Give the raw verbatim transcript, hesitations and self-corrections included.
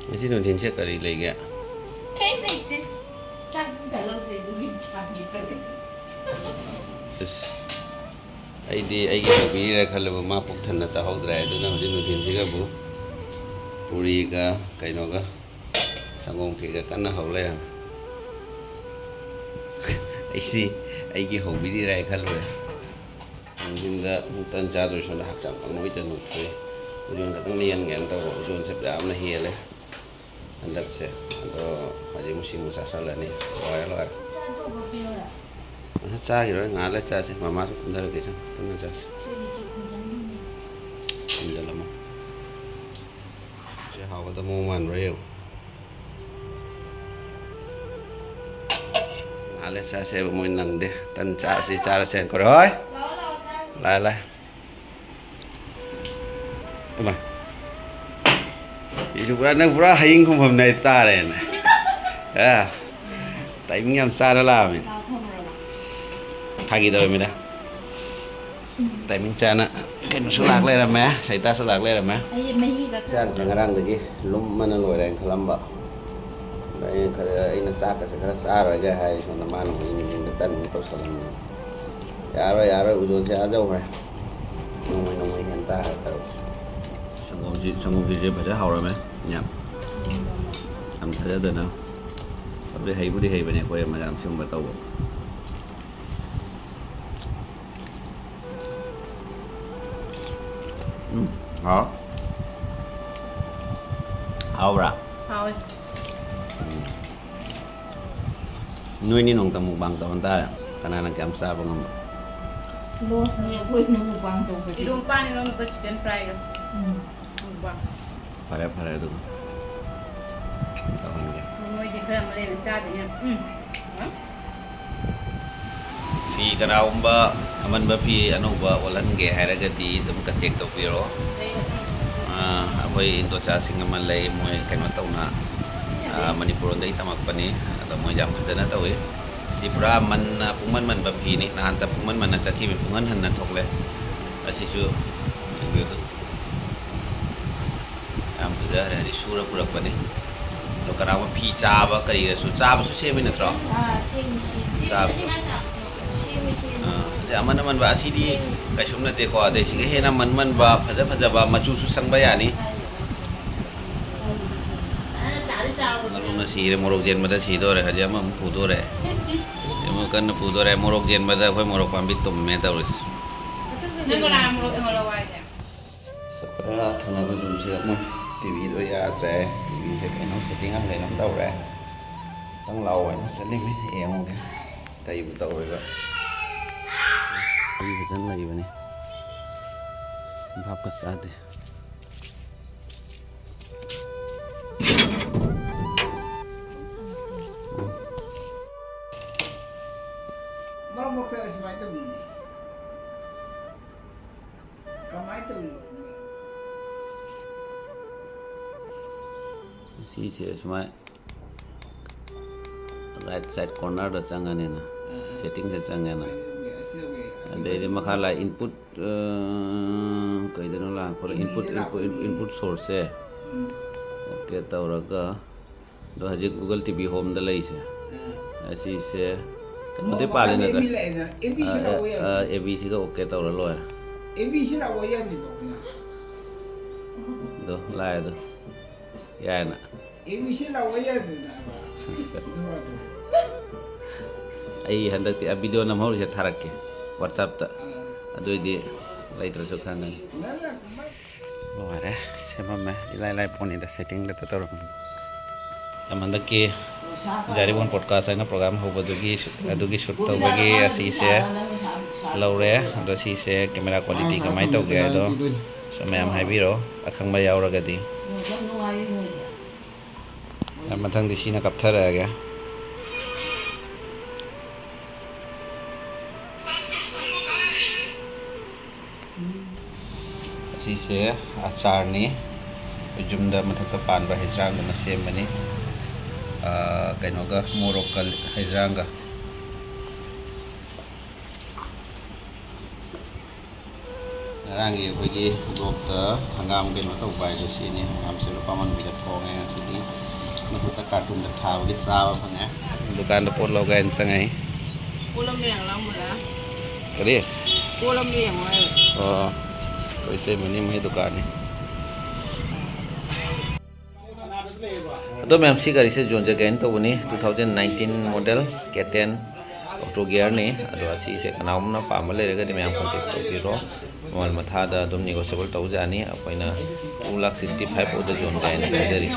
ꯉꯁꯤ ꯅꯨꯡꯊꯤꯟꯁꯦ ꯀꯔꯤ ꯂꯩꯒꯦ? ꯀꯩꯝ ꯂꯩꯇꯦ꯫ ꯆꯥꯛ ꯑꯝꯇ ꯂꯧꯗ꯭ꯔꯤ ꯑꯗꯨꯒꯤ ꯆꯥꯒꯦ ꯇꯧꯔꯤ꯫ ꯑꯁ, ꯑꯩꯗꯤ ꯑꯩꯒꯤ ꯍꯧꯕꯤꯔꯤꯔꯥ ꯈꯜꯂꯕ ꯃꯥ ꯄꯨꯛ ꯊꯟꯅ ꯆꯥꯍꯧꯗ꯭ꯔꯦ꯫ ꯑꯗꯨꯅ ꯍꯧꯖꯤꯛ ꯅꯨꯡꯊꯤꯟꯁꯤꯒꯕꯨ ꯄꯨꯔꯤꯒ ꯀꯩꯅꯣꯒ ꯁꯪꯒꯣꯝ ꯈꯤꯔꯒ ꯀꯟꯅ ꯍꯧ ꯂꯩꯔꯝꯃꯦ꯫ ꯑꯩꯗꯤ ꯑꯩꯒꯤ ꯍꯧꯕꯤꯔꯤꯔꯥ ꯍꯥꯏ ꯈꯜꯂꯨꯔꯦ꯫ ꯅꯨꯡꯊꯤꯟꯗ ꯇꯟ ꯆꯥꯗꯣꯏ ꯁꯣꯝꯗ ꯍꯛꯆꯥꯡ ꯄꯪꯅꯣꯏꯗ ꯅꯣꯏꯊꯣꯛꯑꯦ꯫ ꯎꯖꯣꯟ ꯈꯛꯇꯪ ꯂꯦꯟꯒꯦꯅ ꯇꯧꯕ, ꯎꯖꯣꯟꯁꯦ ꯌꯥꯝꯅ ꯍꯦꯜꯂꯦ ꯍꯟꯗꯛꯁꯦ꯫ ꯑꯗꯣ ꯍꯧꯖꯤꯛ ꯃꯨꯁꯤ ꯃꯨ ꯆꯥꯁꯜꯂꯅꯤ꯫ ꯂꯣꯏꯔꯦ, ꯂꯣꯏꯔꯦ꯫ ꯆꯥꯗ꯭ꯔꯣꯕ ꯄꯤꯔꯣꯔꯥ? ꯑꯁ, ꯆꯥꯈꯤꯔꯣꯏ, ꯉꯥꯏꯍꯥꯛ ꯂꯩꯔ ꯆꯥꯁꯤ꯫ ꯃꯃꯥꯁꯨ ꯀꯨꯝꯊꯔꯛꯀꯦ, ꯁꯨꯝ ꯄꯨꯟꯅ ꯆꯥꯁꯤ꯫ ꯁꯤꯗꯤ ꯁꯤ ꯈꯨꯝꯖꯟꯗꯣꯏꯅꯦ꯫ ꯈꯨꯝꯖꯜꯂꯝꯃꯣ꯫ ꯁꯤ ꯍꯥꯎꯒꯗꯕ ꯃꯑꯣꯡ ꯃꯥꯟꯕ꯭ꯔꯥ ꯌꯦꯡꯉꯨ꯫ ꯉꯥꯏꯍꯥꯛ ꯂꯩꯔ ꯆꯥꯁꯦꯕ, ꯃꯣꯏ ꯅꯪꯗꯦ꯫ ꯇꯟ ꯆꯥꯔꯁꯤ, ꯆꯥꯔꯁꯦꯅ ꯀꯧꯔꯦ꯫ ꯍꯣꯏ꯫ ꯂꯥꯛꯑꯣ, ꯂꯥꯛꯑꯣ, ꯆꯥꯔꯁꯤ꯫ ꯂꯥꯛꯑꯦ, ꯂꯥꯛꯑꯦ꯫ ꯏꯃꯥ꯫ ꯁꯤꯁꯨ ꯄꯨꯔꯥ, ꯅꯪ ꯄꯨꯔꯥ ꯍꯌꯤꯡ ꯈꯨꯝꯐꯝꯅꯦ ꯍꯥꯏꯇꯥꯔꯦꯅꯦ꯫ ꯑꯦ, ꯇꯥꯏꯃꯤꯡ ꯌꯥꯝ ꯆꯥꯅ ꯂꯥꯛꯑꯃꯤꯅ꯫ ꯂꯥꯛꯑꯣ, ꯐꯝꯃꯨꯔꯣ, ꯂꯥꯛꯑꯣ꯫ ꯐꯥꯒꯤ ꯇꯧꯔꯝꯃꯤꯗ꯫ ꯇꯥꯏꯃꯤꯡ ꯆꯥꯅ ꯀꯩꯅꯣꯁꯨ ꯂꯥꯛ ꯂꯩꯔꯝꯃꯦ, ꯁꯩꯇꯥꯁꯨ ꯂꯥꯛ ꯂꯩꯔꯝꯃꯦ꯫ ꯑꯩ ꯃꯍꯤꯒ ꯈꯔ ꯆꯥꯛꯁꯦ ꯉꯔꯥꯡꯗꯒꯤ ꯂꯨꯝꯃꯅ ꯂꯣꯏꯔꯦꯅ ꯈꯜꯂꯝꯕ꯫ ꯑꯗ ꯑꯩꯅ ꯈꯔ, ꯑꯩꯅ ꯆꯥꯛꯀꯁꯦ ꯈꯔ ꯆꯥꯔꯣꯏꯒꯦ ꯍꯥꯏ, ꯁꯣꯝꯗ ꯃꯥꯅ ꯍꯧꯖꯤꯛ ꯅꯨꯡꯊꯤꯟꯗ ꯇꯟ ꯑꯃꯨꯛ ꯇꯧꯁꯜꯂꯝꯃꯦ꯫ ꯌꯥꯔꯣꯏ, ꯌꯥꯔꯣꯏ, ꯎꯖꯣꯟꯁꯦ ꯑꯥ ꯌꯧꯈ꯭ꯔꯦ꯫ ꯅꯣꯡꯃꯩ, ꯅꯣꯡꯃꯩ ꯍꯦꯟ ꯇꯥꯔꯦ ꯇꯧꯔꯤꯁꯦ꯫ ꯁꯪꯒꯣꯝꯁꯤ, ꯁꯪꯒꯣꯝ ꯈꯤꯔꯁꯦ ꯐꯖ ꯍꯥꯎꯔꯝꯃꯦ꯫ ꯌꯥꯝ, ꯌꯥꯝ ꯊꯥꯖꯗꯅ꯫ ꯑꯗꯨꯗꯤ ꯍꯩꯕꯨꯗꯤ ꯍꯩꯕꯅꯦ ꯑꯩꯈꯣꯏ ꯃꯌꯥꯝ ꯁꯤꯒꯨꯝꯕ ꯇꯧꯕ꯫ ꯎꯝ, ꯍꯥꯎ꯫ ꯍꯥꯎꯕ꯭ꯔꯥ? ꯍꯥꯎꯋꯦ꯫ ꯎꯝ꯫ ꯅꯣꯏꯅꯤ ꯅꯣꯡꯇ mukbang ꯇꯧꯍꯟ ꯇꯥꯔꯦ꯫ ꯀꯅꯥꯅ ꯀꯌꯥꯝ ꯆꯥꯕ ꯉꯝꯕ? Loss ꯅꯦ ꯑꯩꯈꯣꯏꯅ mukbang ꯇꯧꯕꯁꯦ꯫ ꯏꯔꯣꯝꯄꯥꯅ ꯏꯔꯣꯝꯕꯒ chicken fry ꯒ꯫ ꯎꯝ꯫ Mukbang꯫ ꯐꯔꯦ, ꯐꯔꯦ, ꯑꯗꯨꯒ ꯇꯧꯍꯟꯒꯦ꯫ ꯃꯣꯏꯗꯤ ꯈꯔ ꯑꯃ ꯂꯩꯕ ꯆꯥꯗꯦꯅꯦ꯫ ꯎꯝ꯫ ꯍꯥ? ꯐꯤ ꯀꯅꯥꯒꯨꯝꯕ ꯑꯃꯟꯕ ꯐꯤ ꯑꯅꯧꯕ ꯑꯣꯜꯍꯟꯒꯦ ꯍꯥꯏꯔꯒꯗꯤ ꯑꯗꯨꯝ contact ꯇꯧꯕꯤꯔꯣ꯫ ꯑꯩ ꯃꯊꯪ ꯑꯥ, ꯑꯩꯈꯣꯏ ꯏꯟꯗꯣꯆꯥꯁꯤꯡ ꯑꯃ ꯂꯩ, ꯃꯣꯏ ꯀꯩꯅꯣ ꯇꯧꯅ, ꯑꯥ, ꯃꯅꯤꯄꯨꯔ ꯂꯣꯝꯗꯒꯤ ꯇꯝꯃꯛꯄꯅꯤ꯫ ꯑꯗꯣ ꯃꯣꯏ ꯌꯥꯝ ꯐꯖꯅ ꯇꯧꯏ꯫ ꯁꯤ ꯄꯨꯔꯥ ꯃꯟꯅ, ꯄꯨꯡꯃꯟ ꯃꯟꯕ ꯐꯤꯅꯤ꯫ ꯅꯍꯥꯟꯇ ꯄꯨꯡꯃꯟ ꯃꯟꯅ ꯆꯠꯈꯤꯕꯅꯤ, ꯄꯨꯡꯍꯟ ꯍꯟꯅ ꯊꯣꯛꯂꯦ꯫ ꯑꯁꯤꯁꯨ ꯌꯦꯡꯕꯤꯌꯨ ꯑꯗꯨꯝ꯫ ꯌꯥꯝ ꯐꯖꯈ꯭ꯔꯦ, ꯍꯥꯏꯗꯤ ꯁꯨꯔ ꯄꯨꯔꯛꯄꯅꯤ꯫ ꯑꯗꯣ ꯀꯅꯥꯒꯨꯝꯕ ꯐꯤ ꯆꯥꯕ ꯀꯩꯒꯁꯨ ꯆꯥꯕꯁꯨ ꯁꯦꯝꯃꯤ ꯅꯠꯇ꯭ꯔꯣ? ꯑꯥ, ꯁꯦꯝꯃꯤ, ꯁꯦꯝꯃꯤ꯫ ꯆꯥꯕꯁꯨ꯫ ꯁꯦꯝꯃꯤ, ꯁꯦꯝꯃꯤ꯫ ꯑꯥ, ꯑꯗꯩ ꯑꯃꯟ ꯑꯃꯟꯕ ꯑꯁꯤꯗꯤ ꯁꯦꯝꯃꯤ꯫ ꯀꯩꯁꯨꯝ ꯅꯠꯇꯦꯀꯣ꯫ ꯑꯗꯩ ꯁꯤꯒ ꯍꯦꯟꯅ ꯃꯟ ꯃꯟꯕ, ꯐꯖ ꯐꯖꯕ ꯃꯆꯨꯁꯨ ꯁꯪꯕ ꯌꯥꯅꯤ꯫ ꯐꯖꯅ ꯆꯥꯗꯤ ꯆꯥꯕ꯫ ꯃꯔꯨꯅ ꯁꯤꯔꯦ, ꯃꯣꯔꯣꯛ ꯆꯦꯟꯕꯗ ꯁꯤꯗꯣꯔꯦ꯫ ꯍꯧꯖꯤꯛ ꯑꯃꯃꯨꯛ ꯄꯨꯗꯣꯔꯦ꯫ ꯑꯃꯨꯛ ꯀꯟꯅ ꯄꯨꯗꯣꯔꯦ꯫ ꯃꯣꯔꯣꯛ ꯆꯦꯟꯕꯗ ꯑꯩꯈꯣꯏ ꯃꯣꯔꯣꯛ ꯄꯥꯝꯕꯤ ꯇꯨꯝꯃꯦ ꯇꯧꯔꯤꯁꯦ꯫ ꯅꯪ ꯀꯅꯥ ꯃꯣꯔꯣꯛ ꯑꯩꯉꯣꯟꯗ ꯋꯥꯏꯒꯦ? ꯁꯄꯔ ꯊꯪꯅꯕ ꯔꯨꯝꯁꯤꯗ ꯃꯣꯏ ꯇꯤ ꯚꯤꯗꯣ ꯌꯥꯗ꯭ꯔꯦ꯫ ꯇꯤ ꯚꯤꯁꯦ ꯀꯩꯅꯣ ꯁꯦꯠꯇꯤꯡ ꯑꯃ ꯀꯩꯅꯣꯝ ꯇꯧꯔꯦ꯫ ꯆꯪ ꯂꯥꯛꯑꯣ ꯍꯥꯏꯅ ꯆꯠꯂꯤꯃꯤ꯫ ꯌꯦꯡꯉꯨꯒꯦ ꯀꯩꯕꯨ ꯇꯧꯔꯤꯕ꯫ ꯇꯤ ꯚꯤ ꯈꯛꯇꯪ ꯂꯩꯕꯅꯤ꯫ ꯚꯥꯞꯀ ꯆꯥꯗꯦ꯫ ꯃꯔꯛ ꯃꯔꯛꯇ ꯁꯨꯃꯥꯏꯅ ꯇꯧꯕꯅꯤ꯫ ꯀꯃꯥꯏꯅ ꯇꯧꯔꯤꯅꯣ? ꯁꯤꯁꯦ ꯁꯨꯃꯥꯏ right side cornerꯗ ꯆꯪꯉꯅꯤꯅ, ꯑꯥ, ꯑꯥ꯫ Settingꯁꯦ ꯆꯪꯉꯦꯅ꯫ ꯑꯁꯤ ꯂꯧꯒꯦ, ꯑꯁꯤ ꯂꯧꯒꯦ, ꯑꯁꯤ ꯑꯗꯩꯗꯤ ꯂꯧꯒꯦ꯫ ꯃꯈꯥ ꯂꯥꯛꯑꯦ input, ꯑ, ꯀꯩꯗꯅꯣ ꯂꯥꯛꯄꯗꯣ? Inputꯁꯦ input, input, ꯂꯥꯛꯄꯅꯤ꯫ Input sourceꯁꯦ꯫ ꯎꯝ꯫ OK ꯇꯧꯔꯒ ꯑꯗꯣ ꯍꯧꯖꯤꯛ Google ꯇꯤ ꯚꯤ Homeꯗ ꯂꯩꯁꯦ꯫ ꯑꯥ꯫ ꯑꯁꯤꯁꯦ ꯀꯩꯅꯣꯗꯤ ꯑꯣ, ꯄꯥꯜꯂꯤ ꯃꯈꯥꯗ ꯅꯠꯇ꯭ꯔꯥ? ꯑꯦ ꯕꯤ ꯂꯥꯛꯑꯦꯅ, ꯑꯦ ꯕꯤ ꯁꯤ ꯑꯥ, ꯂꯥꯛꯑꯣ ꯌꯥꯗꯦ꯫ ꯑꯥ, ꯑꯦ ꯕꯤ ꯁꯤꯗ OK ꯇꯧꯔ ꯂꯣꯏꯔꯦ꯫ ꯑꯦ ꯕꯤ ꯁꯤ ꯂꯥꯛꯑꯣ ꯌꯥꯗꯦꯕ ꯑꯩꯈꯣꯏꯅ꯫ ꯑꯗꯣ ꯂꯥꯛꯑꯦ ꯑꯗꯣ꯫ ꯌꯥꯏꯅ꯫ ꯑꯦ ꯕꯤ ꯁꯤ ꯂꯥꯛꯑꯣ ꯌꯥꯗꯦꯅ ꯍꯥꯏꯕ꯫ ꯑꯗꯨ ꯋꯥꯗꯣ꯫ ꯑꯩ ꯍꯟꯗꯛꯇꯤ ꯑ video ꯅꯝꯍꯧꯔꯤꯁꯦ ꯊꯥꯔꯛꯀꯦ WhatsAppꯇ꯫ ꯑꯥ꯫ ꯑꯗꯨꯑꯣꯏꯗꯤ ꯂꯩꯇ꯭ꯔꯁꯨ ꯈꯪꯒꯅꯤ꯫ ꯅꯪꯅ ꯂꯣꯏꯔꯦ, ꯁꯦꯝꯃꯝꯃꯦ꯫ ꯏꯂꯥꯏ ꯂꯥꯏ ꯄꯣꯠꯅꯤꯗ, settingꯗ ꯇꯧꯔꯝꯃꯤ꯫ ꯌꯥꯝ ꯍꯟꯗꯛꯀꯤ ꯖꯥꯔꯤꯕꯣꯟ podcast ꯍꯥꯏꯅ program ꯍꯧꯕꯗꯨꯒꯤ shoot, ꯑꯗꯨꯒꯤ shoot ꯇꯧꯕꯒꯤ ꯑꯁꯤꯁꯦ ꯂꯧꯔꯦ꯫ ꯑꯗꯣ ꯁꯤꯁꯦ camera quality ꯀꯃꯥꯏꯅ ꯇꯧꯒꯦ ꯍꯥꯏꯗꯣ ꯁꯨꯝ ꯃꯌꯥꯝ ꯍꯥꯏꯕꯤꯔꯣ, ꯑꯈꯪꯕ ꯌꯥꯎꯔꯒꯗꯤ꯫ ꯃꯊꯪꯗꯤ ꯁꯤꯅ ꯀꯥꯞꯊꯔꯛꯑꯒꯦ꯫ ꯑꯁꯤꯁꯦ ꯑꯆꯥꯔꯅꯤ꯫ ꯑꯩꯈꯣꯏ ꯌꯨꯝꯗ ꯃꯊꯛꯇ ꯄꯥꯟꯕ ꯍꯩꯖꯥꯡꯗꯨꯅ ꯁꯦꯝꯕꯅꯤ꯫ ꯑꯥ, ꯀꯩꯅꯣꯒ, ꯃꯣꯔꯣꯛꯀ ꯍꯩꯖꯥꯡꯒ꯫ ꯉꯥ ꯉꯔꯥꯡꯒꯤ ꯑꯩꯈꯣꯏꯒꯤ ꯕ꯭ꯂꯣꯛꯇ ꯍꯪꯒꯥꯝ ꯀꯩꯅꯣ ꯇꯧꯕ ꯍꯥꯏꯗꯣ ꯁꯤꯅꯤ꯫ ꯍꯪꯒꯥꯝꯁꯦ ꯂꯨꯄꯥ ꯃꯟꯕꯤꯗ ꯊꯣꯡꯉꯦ ꯉꯁꯤꯗꯤ꯫ ꯃꯊꯛꯇ ꯀꯥꯔꯇꯨꯟꯗ ꯊꯥꯕꯒꯤ ꯆꯥꯕ ꯐꯪꯉꯦ꯫ ꯗꯨꯀꯥꯟꯗ ꯄꯣꯠ ꯂꯧꯒꯦ ꯍꯥꯏꯅ ꯆꯪꯉꯛꯏ꯫ ꯀꯣꯂꯝ ꯌꯦꯡꯂꯝꯕꯗ꯫ ꯀꯔꯤ? ꯀꯣꯂꯝ ꯌꯦꯡꯉꯣ ꯍꯥꯏꯕ꯫ ꯑꯣ, ꯑꯩꯈꯣꯏ ꯏꯇꯩꯃꯅꯤ ꯃꯣꯏ ꯗꯨꯀꯥꯟꯅꯤ꯫ ꯑꯗꯣ ꯃꯌꯥꯝ, ꯁꯤ ꯒꯥꯔꯤꯁꯦ ꯌꯣꯟꯖꯒꯦ ꯍꯥꯏꯅ ꯇꯧꯕꯅꯤ, two thousand nineteen model K ten auto gearꯅꯤ꯫ ꯑꯗꯣ ꯑꯁꯤꯁꯦ ꯀꯅꯥꯒꯨꯝꯕꯅ ꯄꯥꯝꯕ ꯂꯩꯔꯒꯗꯤ ꯃꯌꯥꯝ contact ꯇꯧꯕꯤꯔꯣ꯫ ꯃꯃꯜ ꯃꯊꯥꯗ ꯑꯗꯨꯝ negotiable ꯇꯧꯖꯅꯤ꯫ ꯑꯩꯈꯣꯏꯅ two lakh sixty five ꯐꯥꯎꯗ ꯌꯣꯟꯒꯦ ꯍꯥꯏꯅ ꯈꯟꯖꯔꯤ꯫